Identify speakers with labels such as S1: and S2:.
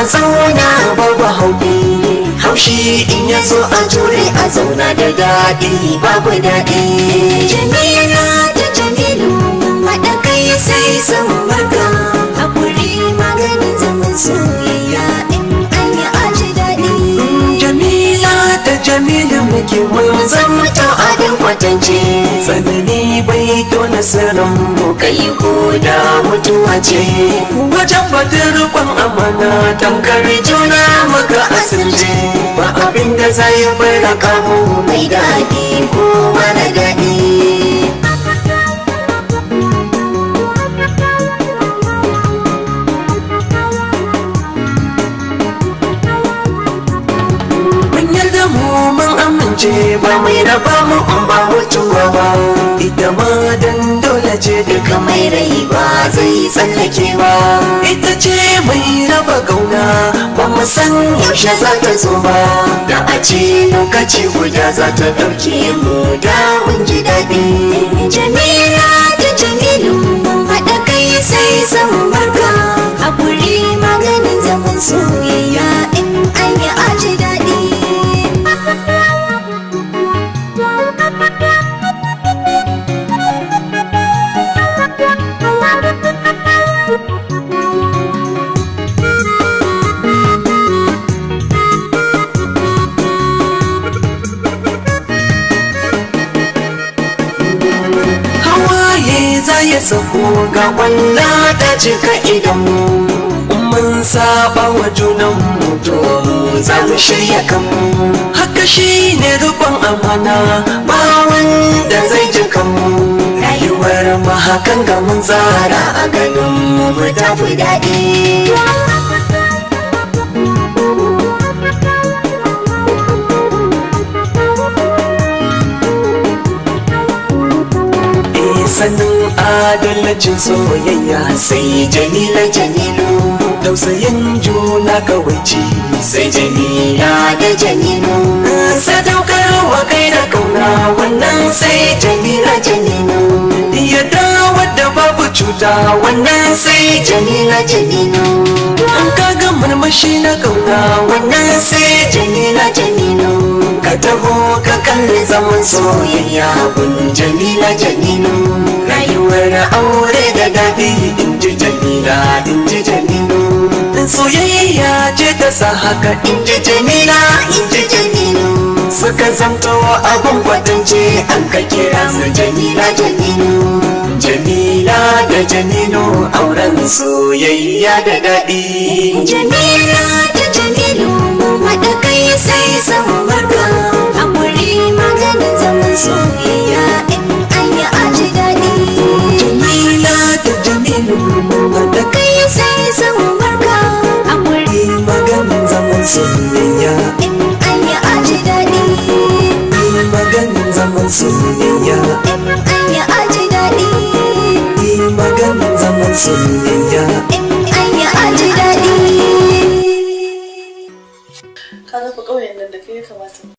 S1: a zauna babu haufi. Haushi in ya zo a jure a zauna da daɗi babu daɗi.
S2: Jamila da Jamilu mun haɗa kai sai san barka. Hakuri maganin zaman soyayya in an yi aji daɗi.
S1: Jamila da Jamilu muke mun zama abin kwatance. Tsanani bai tona sirrin mu kai ko da mutuwa ce. Wajen batun riƙon amana tamkar juna muka asirce. Ba abin da zai farraka mu
S2: mai daɗi ko mara daɗi.
S1: Mun yarda mu mun amince ba mai raba mu in ba mutuwa ba. Ita ma dan dole ce duka
S2: mai rai ba zai tsallake ba.
S1: Ita ce mai raba gauna ba mu san yaushe za ta zo ba. Da a ce lokaci guda za ta ɗauke mu da mun ji daɗi.
S2: Jamila da Jamilu mun haɗa kai sai san barka. Hakuri maganin zaman soyayya in an yi aji daɗi.
S1: Hawaye za ya sako ga kwalla ta cika idanmu. Mun saba wa junanmu to za mu shirya kanmu. Haka shi ne rikon amana ba wanda zai ji kanmu. Rayuwar mu hakan ga mun tsara a ganin mu
S2: ta fi daɗi.
S1: Sanin adalcin soyayya sai Jamila Jamilu. Tausayin juna kawaici sai Jamila
S2: da Jamilu.
S1: Sadaukarwa kai da kauna wannan sai Jamila Jamilu. Yadda wadda babu cuta wannan sai Jamila Jamilu. An kaga murmushi na kauna wannan sai Jamila Jamilu. Ka taho ka kalli zaman soyayya gun Jamila Jamilu. Rayuwar aure da daɗi in ji Jamila in ji Jamilu. Soyayya ce ta sa haka in ji Jamila in ji Jamilu. Suka zamto abin kwatance an ka kira su Jamila Jamilu. Jamila da Jamilu auren soyayya da daɗi.
S2: Jamila da Jamilu mun haɗa kai sai san barka. Hakuri maganin zaman soyayya in an yi aji daɗi.
S1: Jamila da Jamilu mun haɗa
S2: kai sai san barka. Hakuri
S1: maganin zaman soyayya
S2: in an yi aji daɗi.
S1: Maganin zaman soyayya
S2: in an yi aji daɗi.
S1: Maganin zaman soyayya.